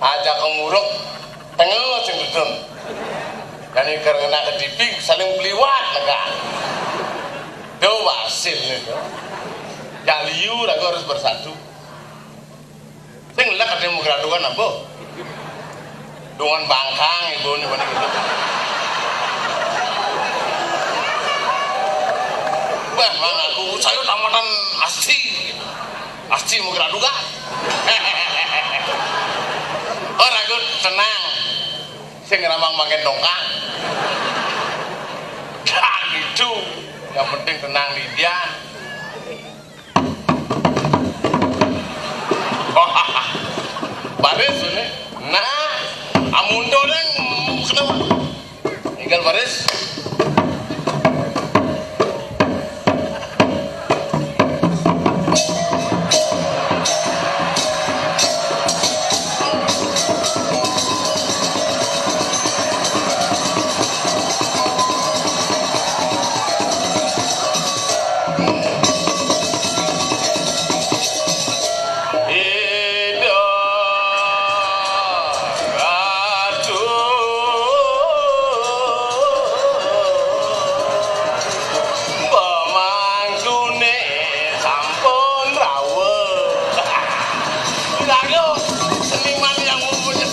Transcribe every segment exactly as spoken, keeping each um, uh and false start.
Aja kemuruk, tengel sing dudun. Jani karena kedipi saling beliwat, nega. Do wasil itu. Ya liu, aku harus bersatu. Sing lek ada mau geradukan apa? Dengan bangkang ibu ini, mana gitu. Wah, mana aku, saya tamatan asti. Asti mau geradukan. Ora, Gun, tenang. Sing ramang makin dongkak. Gak gitu. Yang penting tenang, Lydia. Baris ini. Nah, amun doreng kenapa? Tinggal baris. Pemangkune sampun rawuh. Lha yo, seniman yang mempunyai.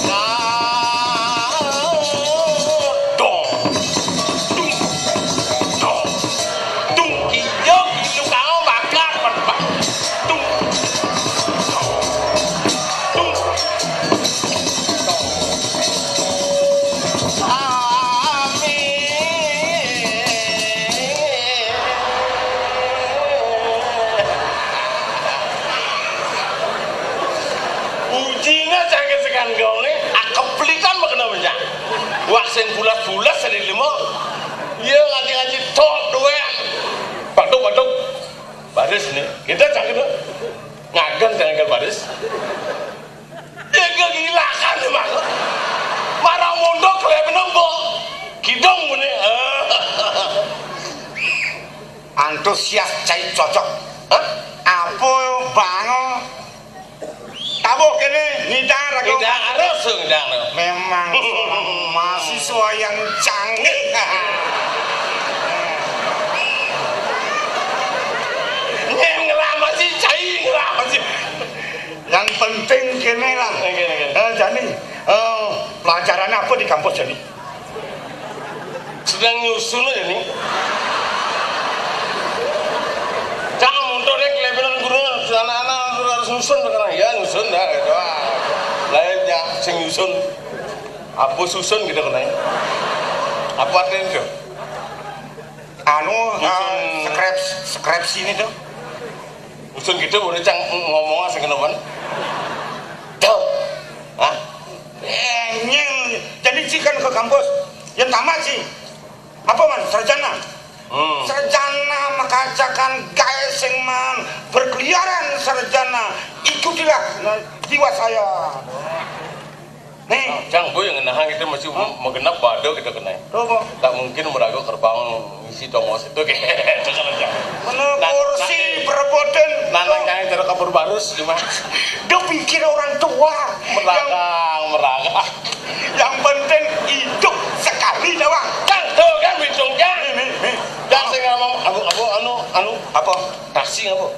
Nah, dong. Dung. Dung. Dung. Iya, ilu kau bakar, Pak. Dung. Dung. Amin. Ujine cangkir sekan gone, ah, keplitan bekena mencak. Wah, sing bulas-bulas sing limo. Iya, ngaji-ngaji tok duwe. Batuk, batuk. Baris nih. Kita cangkir tuh. Ngagen cangkir baris. Ya, kegilaan nih, Mas. Marang mondok lek menempo. Kidung muni. Antusias cai cocok. Hah? Apa bango? Tabuh kene, ngidang raga. Ngidang harus, ngidang. Memang seorang mahasiswa yang canggih. Nyen nglamasi, cai nglamasi. Yang penting kene lah. Oke, oke. Eh, jani, eh, pelajarannya apa di kampus jani? Sedang nyusun aja nih. Cang mundur ya, kelebihan guru, anak-anak harus nyusun sekarang. Ya, nyusun dah, gitu. Ah. Lainnya, sing nyusun. Apa susun gitu kena. Apa artinya itu? Anu, nyusun eh, skrip, skripsi ini tuh. Nyusun gitu, udah cang ngomong asal kena. Tuh. Hah? Eh, nyeng. Jadi sih kan ke kampus. Yang tamat sih. Apa man? Sarjana. Hmm. Sarjana makacakan gae sing man berkeliaran sarjana. Ikutilah, nah, jiwa saya. Nih. Cang, bu yang ngenahang itu masih. Hah? Menggenap bado kita kena. Apa? Tak mungkin meragu kerbang isi tongos itu kayak itu kan aja. Mana nah, kursi nah, perebutan. Nah, nah, yang terus kabur barus cuma. Dia pikir orang tua. Meragang, meragang. Yang penting hidup sekali doang. Kan tuh kan bitung kan. Nih, nih, nih. Kan saya ngomong, abu, abu, anu, anu, apa? Taksi apa?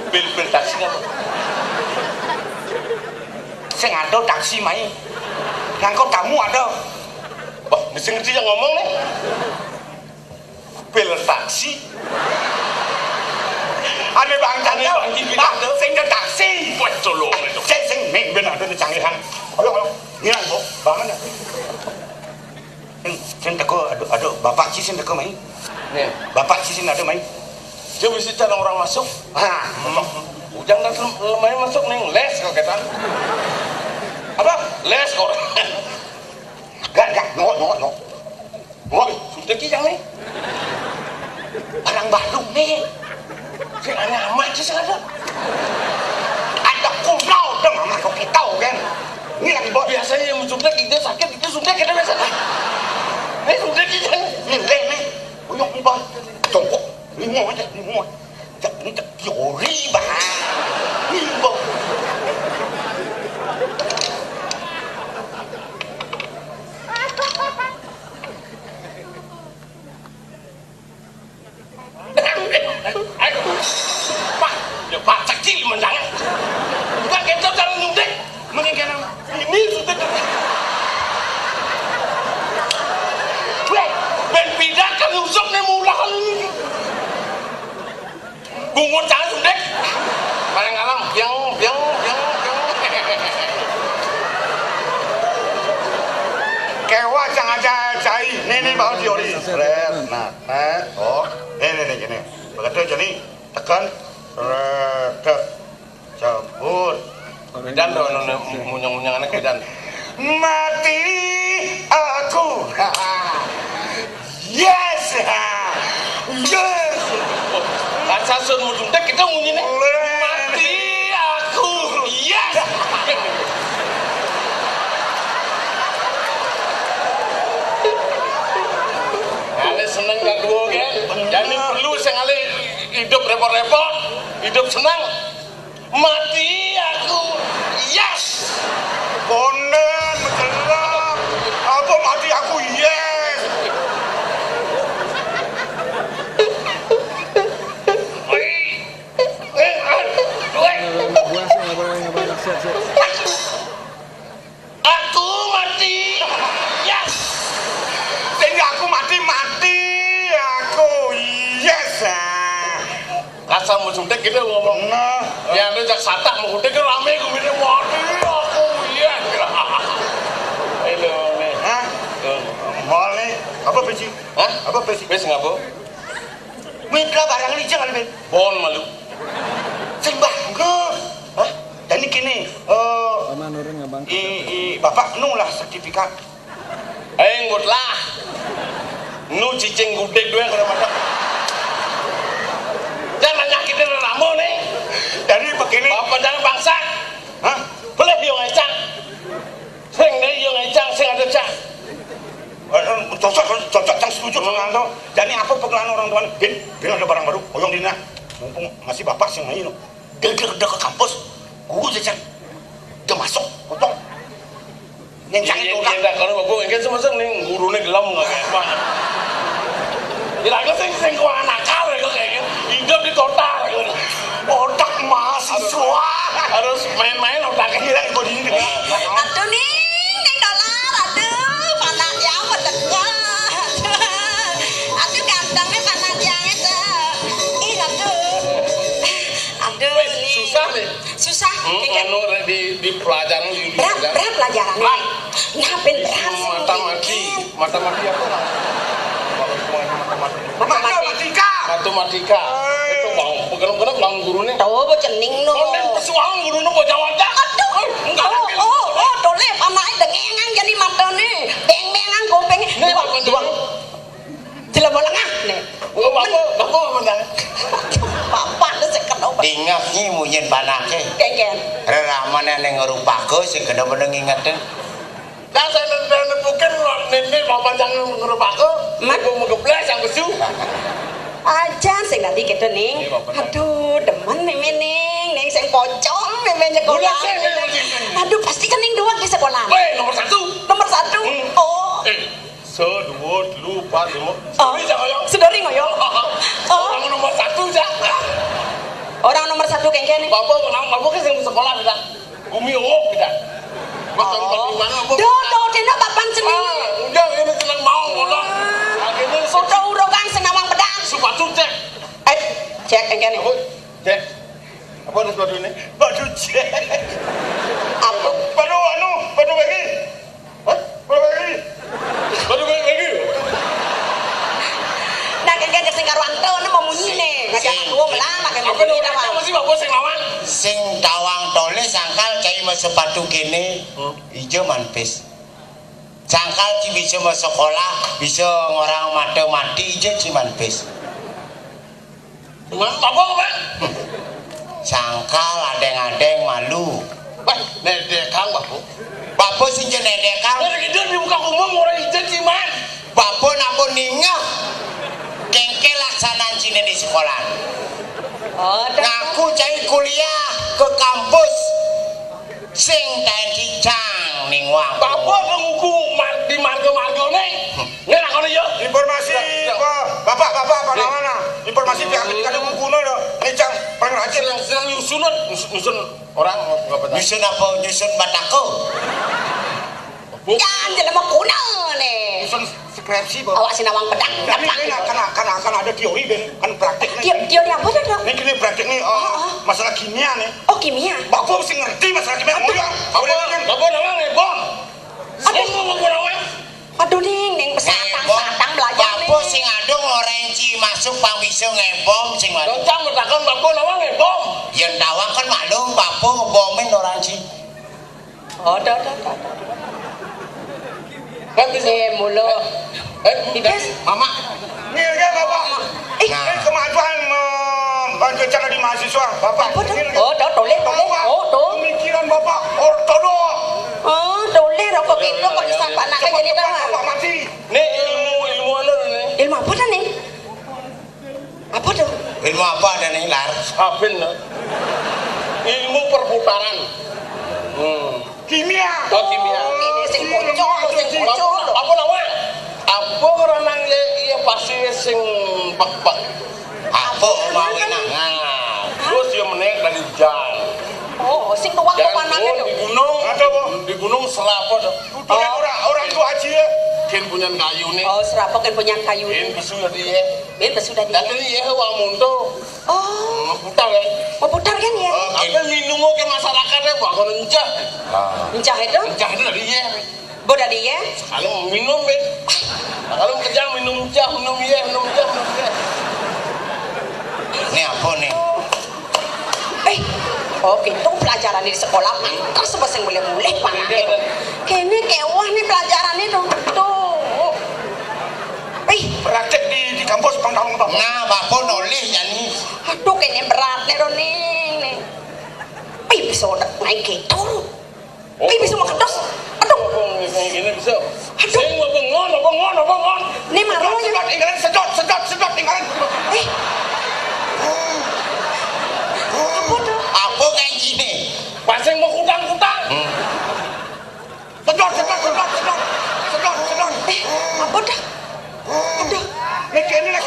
Pil, pil taksi apa? Sing ada taksi mai. Ngangkut tamu ada. Wah, mesti ngerti yang ngomong nih. Pil taksi. Ane bangsa. Ane bangsa. Ah, sing ada taksi. Wah, tolong itu. Sing, sing, nih, ben ada nih canggihan. Ayo, ayo. Ngilang, Bu. Bangun ya. Sing, sing teko, aduh, aduh, bapak sih sing teko mai. Nih. Bapak sih sing ada mai. Dia bisa cara orang masuk. Ah, ujang dan lemai masuk nih, les kok kita. Apa? Les kok. Gak, gak, no, no, no. Woi, sudah kijang nih. Orang Bandung nih. Sing aneh amat sih, sing ada. Ada kuno dong, sama kau kita, kan? Ini lagi buat biasanya yang suntik, kita sakit, kita suntik, kita biasa. Ini suntik kijang. Ini leh nih. Uyuk nih, Bang. Jongkok. Ini mau aja, ini mau. Cek, ini cek teori, Bang. Ini, Bang. Bungut jangan sundek. Main ngalam, biang, biang, biang, biang. Kewa jangan cai. Nih, nih, bawa teori. Seret. Nah, eh, oh. Nih, nih, nih, gini. Begitu, jadi tekan. Seret. Cabut. Dan do, no, no, munyang-munyang anak dan. Mati aku. Yes. Yes. Rasa sun mudung dek kita munyi nih. Mati aku. Yes. Kali seneng gak dua kan? Jadi perlu sing kali hidup repot-repot, hidup senang. Mati aku. Yes. Konden, mencelang. Apa mati aku? Yes. Wih. Eh, ah, duit. Nggak boleh, nggak boleh, nggak boleh. Siap, siap. Aku mati. Yes. Sehingga aku mati, mati. Aku. Yes. Ah. Kasar mau suntik gitu ngomong. Nah. Ya, lu jak satak mau suntik kan rame gue bilang, "Mati aku, iya." Ayo, nih. Hah? Tuh. Mau nih. Apa besi? Hah? Apa besi? Besi ngapa? Wih, lah barang ini jangan, Bin. Bon malu. Sing bagus. Hah? Jadi gini, eh, Paman nurun nggak, Bang? I, i, Bapak nu lah sertifikat. Eh, ngut lah. Nu cicing gudeg doang kalau masak. Jangan nyakitin lelamo nih. Jadi begini. Bapak jangan bangsa. Hah? Boleh yo ngecang. Sing nih yo ngecang, sing ada cah. Eh, eh, cocok, cocok, cang setuju sama Anto. Jadi apa pengenalan orang tuanya? Bin, Bin ada barang baru, oyong dina. Mumpung masih bapak sing main. Dia, dia, dia ke kampus, guru jajan. Dia masuk, potong. Ngencang itu orang. Iya, kalau bapak engke semasa ning gurune gelem nggak kayak apa. Ya, aku sing, sing kurang nakal ya, kok kayak gitu. Hidup di kota, gitu. Otak mahasiswa. Harus main-main otaknya. Gila, kok di sini. Aduh, ning, ning dolar, aduh, panak ya, pedek. Aduh, gantengnya panak ya, itu. Ih, aduh. Aduh, wih, ning. Susah nih. Susah. Hmm, kengken. Anu, di, di pelajaran, di, di berat, pelajaran. Berat pelajaran. Berat. Nah, ben berat sih. Mata mati. Mata mati apa, Pak? Kalau semuanya mata mati. Mata mati. Matematika. Matematika. Eh. Itu bang, bener-bener bang gurunya. Tahu apa cening no? Konen pesuang gurunya mau jawab dah. Aduh. Eh, enggak ada. Oh, oh, oh, toleh, anaknya dengengan jadi matane. Beng-bengan kupingnya. Ini dua, apa dua. Jelema lengah nih. Oh, bapak, bapak apa dah? Bapak tuh seket obat. Ingat nih munyin panake. Kengken. Reramane ning ngrupake sing kena bener ngingetin. Lah saya nepukin nene bapak jangan ngrupake. Mat? Aku mau geblek yang besu. Ajan sing tadi gitu nih. Iya, bapak. Aduh, demen meme ning, ning sing pocong meme nyekolah. Bulan saya, saya, saya, saya. Aduh, pasti kan ning dua di sekolah. Weh, nomor satu. Nomor satu. Hmm. Oh. Eh. Sedua, telu, empat, lima. Oh. Sedori, Cak, ngoyo. Sedori ngoyo. Oh. Orang nomor satu, Cak. Orang nomor satu kengken nih. Bapak, kenapa? Bapak kan yang sekolah, kita. Gumi uwuh, kita. Bahkan, oh, di mana, Bapak? Duh, duh, dene papan seni. Ah, udah, ini senang mau, ngomong. Ah. Akhirnya, foto urokan senawang pedang. Sepatu, cek. Eh, cek kengken nih. Apa? Cek. Apa ada sepatu ini? Waduh, cek. Apa? Waduh, anu, waduh lagi. Hah? Waduh lagi. Waduh lagi. Nah, kengken sing karo Anto, mau munyi nih. Ngajak sing aku melang, pakai apa munyi namanya dah, Bang. Masih bagus sing lawan. Sing tawang tole sangkal cai mau sepatu kene. Hmm. Ijo manpis. Sangkal ci bisa mau sekolah, bisa ngorang mata mati ijo ci manpis. Cuman apa, Pak? Sangkal adeng-adeng malu. Wah, nedekang, Bapak. Bapak sing je nedekang. Ora gitu di muka umum ora ijo ci man. Bapak nampun ningeh. Kengke laksanan cine di sekolah. Oh, dah. Ngaku cai kuliah ke kampus. Sing taen cicang ning wang. Bapak nguku mar-, di marga-margane. Hmm. Nek lakone ya. Informasi, ya, ya. Bapak, bapak, apa namanya? Informasi pihak ketiga ada ngukune lho. Nih, Cang, paling rajin. Sedang, sedang nyusun, nyusun, nyusun orang, apa, nyusun apa? Nyusun batako. Bu. Jangan jelema kuna nih. Nyusun Skripsi, Bapa. Awak sing nawang pedak. Tapi ini kan, kan, kan, kan ada teori, Ben. Kan praktek nih. Teo-, teori apa tuh, Dok? Ini kini praktek nih, eh, Oh, oh. masalah kimia nih. Oh, kimia. Bapa mesti ngerti masalah kimia. Aduh. Ngomong ya. Bapa, Bapa nawang ngebom. Aduh. Ngomong Bapa nawang. Aduh, Ning, Ning, satang, satang belajar, Ning. Bapa sing adung orang ci masuk pang bisa ngebom sing mana. Tentang bertakon Bapa nawang ngebom. Yang tawang kan maklum, Bapa ngebomin orang ci. Oh, dah, dah, dah, dah. Kan bisa. Eh, mulu. Eh, Ibas. Mama. Ini ya, Bapak. Eh. Nah. Ini kemajuan, eh, bantu cara di mahasiswa, Bapak. Apa tuh? Ini. Oh, tuh, tulis, tulis. Bapak, oh, tuh. Pemikiran Bapak ortodok. Oh, tulis rokok itu kok bisa anak jadi tahu. Bapak mati. Ini ilmu, ilmu anu ini. Ilmu apa dah, Ning? Apa tuh? Ilmu apa ada nih, Lar? Sabin, no. Ilmu perputaran. Hmm. Kimia. Oh, kimia. Ini sing pocong, sing pocong. Apa nama? Apa ngeranang ya, iya pasti sing pek-pek. Apa mau enak? Nah, terus dia menek dari hujan. Oh, sing tuang. Jangan pemanahnya tuh. Di gunung. Ada, Bu. Di gunung serapa tuh. Tuh, orang, orang tua aja ya. Kin punya kayu nih. Oh, serapa kin punya kayu nih. Kin pesu tadi ya. Bin pesu tadi. Tadi ya, wah muntuh. Oh. Mau putar kan? Mau putar kan ya? Oh, apa minum ke masyarakat ya, Pak? Kalau encah. Encah itu? Encah itu tadi ya. Bo tadi ya? Kalau minum, Bin. Kalau kerja minum encah, minum ya, minum encah, minum ya. Ini apa nih? Eh, oh, gitu pelajaran di sekolah, terus sing mulih-mulih panah itu. Kene kewah nih pelajaran itu. Tuh. Eh. Praktek di, di kampus pang tahu apa? Nah, Bapak nolih ya nih. Aduh, kene berat nih, Roni. Nih. Eh, bisa udah naik gitu. Ih, bisa makan dos. Aduh. Ini bisa. Aduh. Sing mau bengong, bengong, bengong. Ini marah ya. Sedot, tinggalin, sedot, sedot, sedot, tinggalin. Eh. Apa tuh? Apa kayak gini? Pasang mau kutang-kutang. Hmm. Sedot, sedot, sedot, sedot. Sedot, sedot. Eh, apa dah? Aduh. Nek kene nek.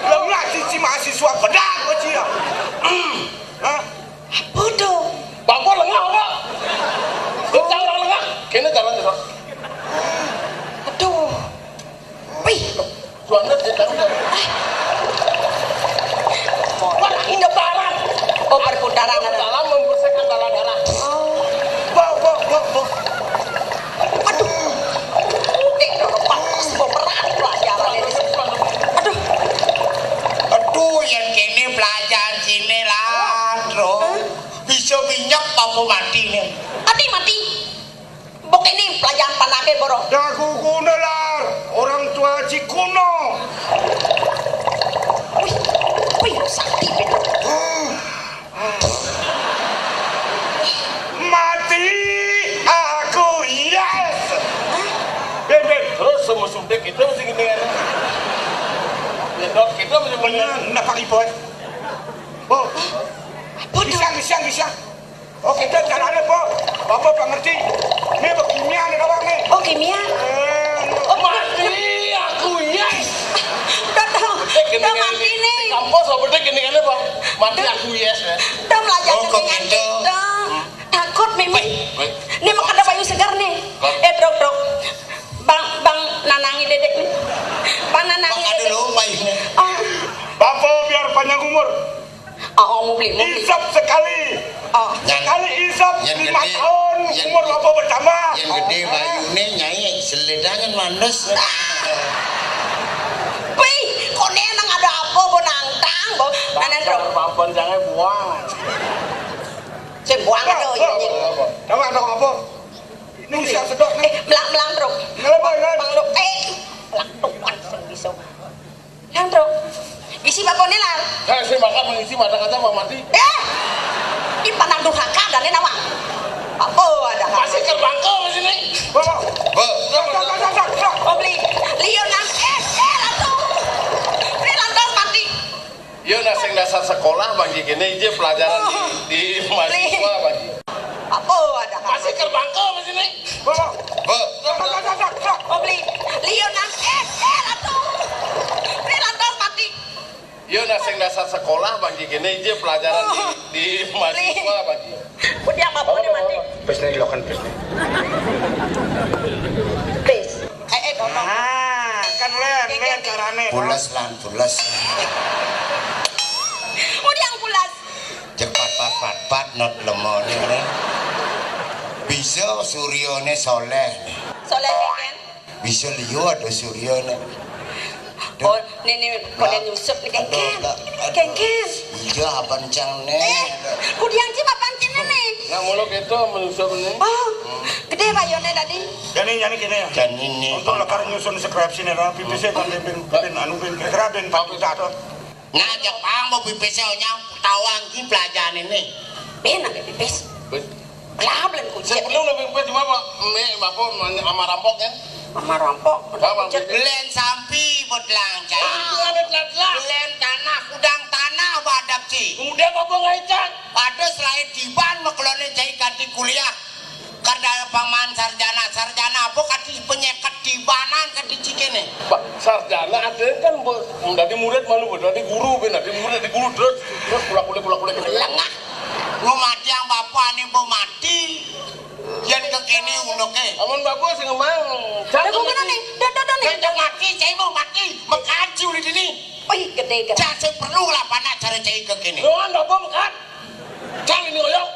Lengah cici mahasiswa pedang kecil. Hah? Apa tuh? Bapa lengah apa? Kita orang lengah. Kene jalan terus. Aduh. Wih. Suara dia tahu nggak? Wah, ini barat. Oh, perputaran ada. Dalam membersihkan darah-darah. Oh. Bo, bo, bo, bo. Aduh. Udik dulu, Pak. Semua berat pelajaran ini. Aduh. Aduh, yang kene pelajaran sini lah, bro. Hah? Bisa minyak apa mati nih? Mati, mati. Bok ini pelajaran panake, Boro. Dagu kuno, Lar. Orang tua ci kuno. Wih, wih, sakti, Ben. Mati aku, yes. Ben, Ben. Terus semua suntik itu mesti gini kan. Ya, Dok, kita mesti bener. Bener, ndak pakai boy. Oh. Apa tuh? Bisa, bisa, bisa. Oh, kita jalannya, Po. Bapak nggak ngerti. Ini apa kimia nih, kawan nih? Oh, kimia. Eh, oh, mati aku, yes. Udah tahu. Udah mati nih. Kampus apa deh gini kan, Pak? Mati aku, yes, ya. Udah belajar. Oh, kok gitu? Takut, Mimi. Baik, baik. Ini mah kada bayu segar nih. Bang. Eh, Trok, Trok. Bang, Bang nanangi dedek nih. Bang nanangi dedek. Bang, ada lomba ini. Oh. Bapak biar panjang umur. Oh, oh, mau beli, mau beli. Isap sekali. Oh. Sekali isap lima tahun, umur bapak bertambah. Yang gede bayune, Nyai, seledangan mandes. Pih, kone nang ada apa, bo nangtang, bo. Nanan, Trok. Papan jangan buang. Saya buang aja, iya, iya. Tahu ada apa? Ini usia sedot nih. Eh, melang-melang, Trok. Kenapa, kan? Bang, Trok. Eh, melang tuan, bisa. Yang, Trok. Isi bakone, Lar. Saya sih makan mengisi mata kata Pak Mati. Eh! Ini pandang durhaka dan ini nama. Apa ada? Masih ke bangko di sini. Bapak. Bapak. Bapak, Bapak, Bapak, Bapak. Oh, beli. Liur nang. Eh, eh, langsung. Ini lantas mati. Iya, nah, sing dasar sekolah, Bang Ji, kene ije pelajaran di, di mahasiswa, Bang Ji. Apa ada? Masih ke bangko di sini. Bapak. Bapak. Oh, beli. Liur nang. Eh, eh, langsung. Ini lantas mati. Iya, nah, sing dasar sekolah, Bang Ji, kene ije pelajaran di, di mahasiswa, Bang Ji. Udah apa, udah mati. Pis nih, lokan pis nih. Pis. Eh, eh, ngomong. Ah, kan lén, lén carané. Pules lan, pules. Mau diang pulas. Cek pat, pat, pat, pat, not lemone, né. Bisa suryané soléh. Soléh, kan? Bisa liya ada suryané. Oh, né, né, pada nyusup né, kéngkén. Aduh, aduh. Kéngkén. Iya, apan cang né. Eh, kudiang ci apan cang né. Nah, mula kéto menyusup né. Oh, gedé bayané tadi. Jani, jani kéné ya. Jani né. Untuk lekar nyusun skripsi né, Ra, pipis kan ben, ben, ben, anu, ben, kira-kira ben empat juta to. Nah, Jepang mau pipis nya tawang ki pelajaran ini. Ben ada pipis. Lah, belum kucing. Sebelum lebih pipis cuma apa? Mé, apa, ama rampok kan? Ama rampok. Apa? Lén sampi buat langcang. Ah, ada telat-telat. Lén tanah, kudang tanah badap ci. Kemudian apa ngaican? Ada selain tiban maklone cai kanti kuliah. Kada paman sarjana, sarjana apa kati penyeket tibanan kati cikéné. Ba-, sarjana ada kan bo-, dadi murid malu, dadi guru, ben dadi murid, dadi guru terus, terus kulak-kulik, kulak-kulik. Lengah. Lu mati yang bapané bo mati. Yén kékéné unuké. Amun bapak sing ngembang. Dah, gua kena nih. Dah, dah, dah, nih. Dah, dah, mati, cai bo mati. Mekaji ulih dini. Wih, gedé, gedé. Cak sing perlu lah panak cara cai kékéné. Nuan, bapak mekat. Cang ini oyong.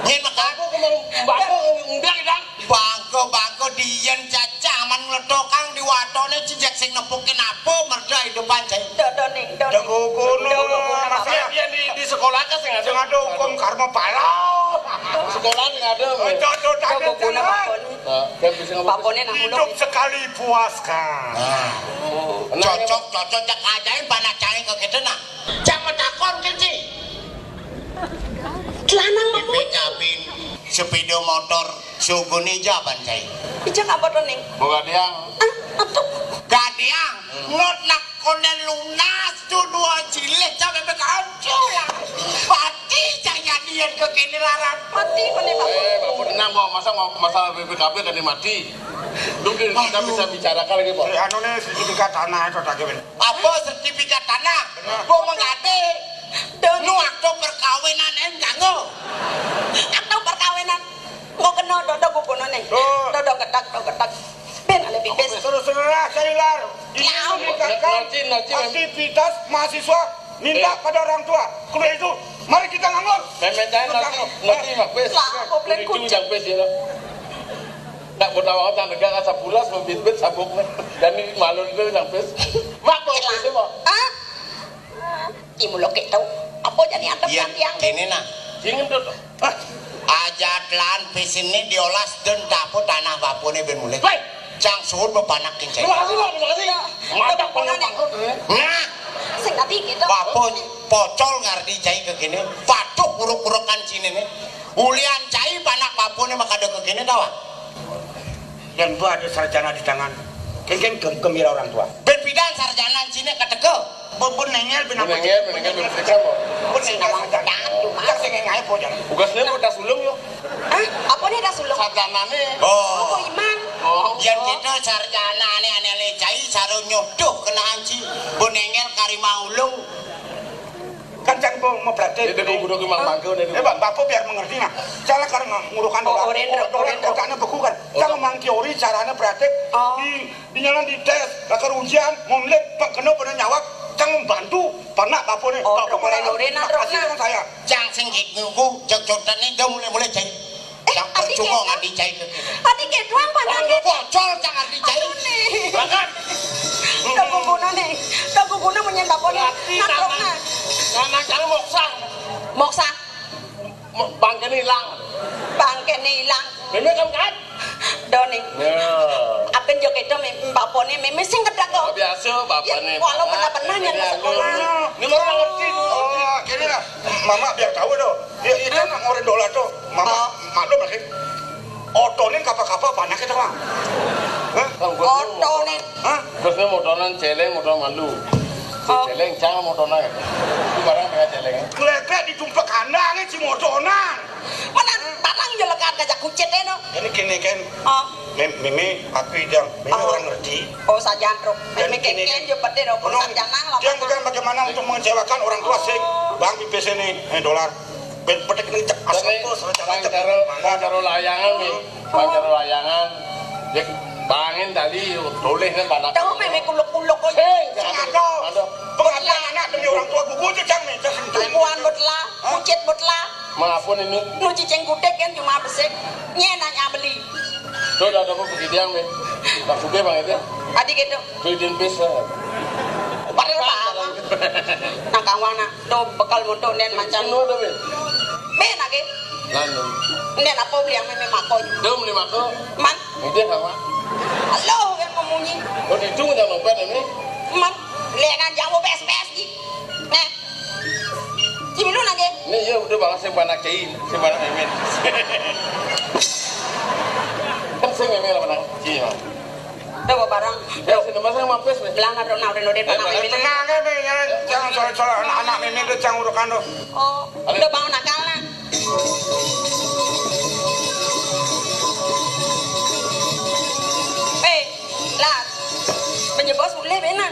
Nyén mekat. Aku kemang bangko undang idang. Bangko, bangko dian cacah man ngledokang di watoné cicak sing nepukin apa merda hidupan cai. Dodo ning, dodo. Dengku gunung. Dengku gunung. Mas ya, dia di, di sekolah kan sing ada. Sing ada hukum karma pala. Sekolah sing ada. Cocok tadi. Nah, kan bisa ngomong. Baponé nang hidup sekali puaskan. Nah. Cocok, cocok, cak ajain panak cai kékéné nah. Cak matakon kéné. Lanang mamut. Ipin nyabin sepeda motor suguni jaban cai. Ijak apa to ning? Bukan yang. Ah, apa? Gadiang, not nak konden lunas tu dua cilih cabe bekancul lah. Mati cai jadian kékéné larat. Mati mana, Pak? Eh, Bapak tenang, Pak. Masa mau masalah B P K B kan mati? Dulu kita bisa bicarakan lagi, Pak. Anu né sertifikat tanah itu tak kawin. Apa sertifikat tanah? Bener. Gua mengkate. Don. Nu akta perkawinan em kanggo. Akta perkawinan. Mau kena dodo gugunan nih. Tuh. Dodo ketak, dodo ketak. Ben ada pipis. Terus terang saya lar. Ini menikahkan aktivitas mahasiswa minta pada orang tua. Kalau itu, mari kita nganggur. Memang jangan nanti, nanti mah bes. Lah, goblok kucing. Yang bes ya. Nak buat awak tak negara sabulas membit-bit sabuk. Dan ini malu itu yang bes. Mak mau itu mau. Ah? Imu lo kéto. Apa jani adep. Iya, kanti yang kéné nah. Sing ngentut. Hah? Ajat lan pis ini diolas dan dapur tanah baponé ben mulih. Woi. Cang suhut bepanak kincai. Terima kasih, Pak. Terima kasih. Mantap, Pak. Nah. Sing tadi gitu. Bapa pocol ngardi cai kékéné. Patuh uruk-urukan sini nih. Ulian cai panak baponé makada kékéné tawa. Yang gua ada sarjana di tangan. Kéngkén gem-, gembira orang tua. Ben pidan sarjana cine katega. Bun, bun nengel, bun apa? Nengel, nengel, bun nengel. Bun nengel sarjana. Cak sing ngaé po, jangan. Tugasnya mau tas ulung, yuk. Hah? Apa nih tas ulung? Sarjanane. Oh. Oh, iman. Oh. Yang kita sarjana ane-ane le cai, saro nyodoh kena anci. Bun nengel karima ulung. Kan cang mau, mau praktek. Jadi guru ki mang mangke udah. Eh, Bang, Bapak biar mengerti nah. Salah karena ngurukan orang. Oh, orang, orang, orang otaknya beku kan. Cang mang teori caranya praktek. Oh. Di, di nyalan di tes, lakar ujian, mau ngeliat, Pak, kena pada nyawab, cang membantu, panak Bapak nih. Oh, Bapak orang, malah orang, orang, kasih orang, dengan saya. Cang sing gik nunggu, cek cotan nih, jauh mulai-mulai cai. Eh, yang percuma ngadicai ke kita. Adi ke doang panaknya. Bocor cang ngadicai. Aduh, nih. Berangkat. Kaguguna nih. Kaguguna menyang dapur nih. Berarti nakrok, nanang, nah. Nanang cang moksa. Moksa. Mo-, bangkene ilang. Bangkene ilang. Memang kan, kan? Doni. Ya. Apen jo kedo mé-, bapone mé-, mé sing kedak kok. Oh, biasa, bapone. Ya, walau pernah-pernah nyang sekolah. Ini orang ngerti tuh. Oh, kene lah. Mama biar tahu tuh. Ya, itu nak ngoren dolar tuh. Mama, oh, maklum lagi. Otone kapa-kapa panake to, Bang? Hah? Otone. Hah? Terus ini motonan celeng, motor malu. Oh. Celeng, jangan motonan. Itu barang tengah celeng. Kletek di tumpak kandang, ini si motonan. Mana barang yo lekat kajak kucit, no? Ini kene kan. Oh. Mé-, Mémé, aku idang. Mémé orang ngerti. Oh, sajan, Rok. Mémé kene kan yo pede, Rok. Sarjana lah. Dia bukan bagaimana untuk mengecewakan orang tua sing. Oh. Bang, pipis ini, eh, dolar. Ben petek ning cek asal bos, rencana cek. Pang karo layangan nih. Pang karo layangan. Cek bangin tadi tulis kan panak. Tahu meme kuluk-kuluk kok. Sing, sing, sing. Aduh. Aduh. Pengertian anak demi orang tua gugu aja, Cang, nih, Cang, sing. Kuan botla, kucit botla. Maafun ini. Nu cicing kutik kan cuma besik. Nyen nanya beli. Tuh, udah ada apa begini yang nih? Tak suka banget ya. Adi gitu. Tuh, izin pis, ya. Padahal apa? Nah, kawan, nah. Tuh, bekal untuk nen macan. Sing, sing, tuh, Bin. Ben, lagi. Lalu. Nen apa beli yang meme mako? Tuh, beli mako. Man. Itu yang apa? Halo, yang memunyi. Oh, di itu yang dompet ini? Man. Lihat kan, jangan mau bes-bes, Ji. Nah. Cimilu nage. Ini ya udah banget sing panak cai, sing panak mimin. Kan sing mimin lah panak cai, Bang. Udah bawa barang. Ya, sini mas yang mampir nih. Belang ada nak udah nodin panak mimin. Tenang ya, Bang, ya. Jangan soal-soal anak-anak mimin tuh, jangan urukan tuh. Oh, udah bangun akal nak. Eh, lah. Penyebos boleh benar.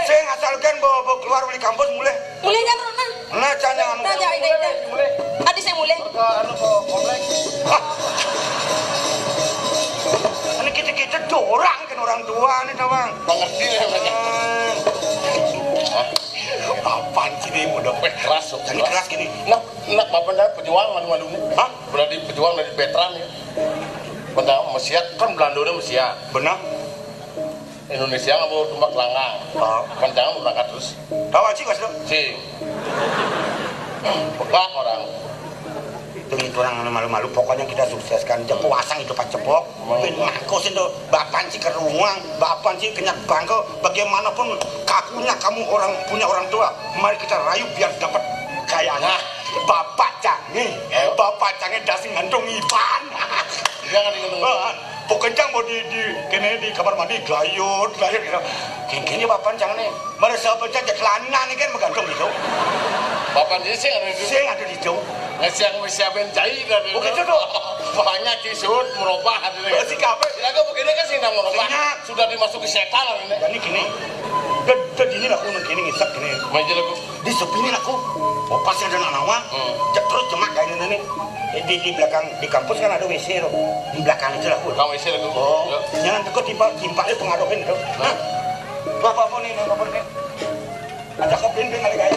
Sing asal kan bawa, bawa keluar dari kampus mulai. Mulai jam berapa? Nah, jangan. Nah, jangan ini. Tadi saya mulai. Ke anu, ke komplek. Ah. Ini kita-kita dorang kan orang tua nih, tau, Bang. Mengerti ya, Bang. Hmm. Apaan sih ini udah keras, jadi keras gini. Nah, nah, apa dah pejuang malu-malu nih? Hah? Berarti pejuang dari veteran ya. Benda mesiat kan Belanda udah mesiat. Benar. Indonesia nggak mau tumbak langgang. Oh. Kencang berangkat terus. Tahu aja, Mas, tuh? Sing. Pekak orang. Itu, itu orang malu-malu. Pokoknya kita sukseskan. Jepuk asang itu Pak Cepok. Hmm. Ben mako sih tuh. Bapak sih keruang. Bapak sih kenyang bangko. Bagaimanapun kakunya kamu orang punya orang tua. Mari kita rayu biar dapat kayaknya. Nah. Bapak canggih. Eh. Bapak canggih dasi ngantung iban. Jangan ingat. Pokoknya mau di, di kene di kamar mandi glayut glayut gitu. Kengkengnya bapak jangan nih. Merasa apa aja celana nih kan menggantung gitu. Bapak dia sih ada di sih ada di jauh. Nggak siang siapin cai dari. Oh, gitu tuh. Banyak cisut merubah ada. Berarti kafe. Silakan begini kan sih nang merubah. Sudah dimasuki setan ini. Jadi gini. Gede gini lah aku gini ngisap gini. Meja lagu. Di sepi ini aku. Oh, pasti ada anak nawang. Hmm. Terus cuma kayak ini nih. Di, di belakang di kampus kan ada W C tuh. Di belakang itu lah aku. Kamu isi lagu. Oh. Ya. Jangan takut timpa timpa itu pengaruhin tuh. Nah. Nah. Apa apa nih apa nih. Ada kopi ini kali kayak.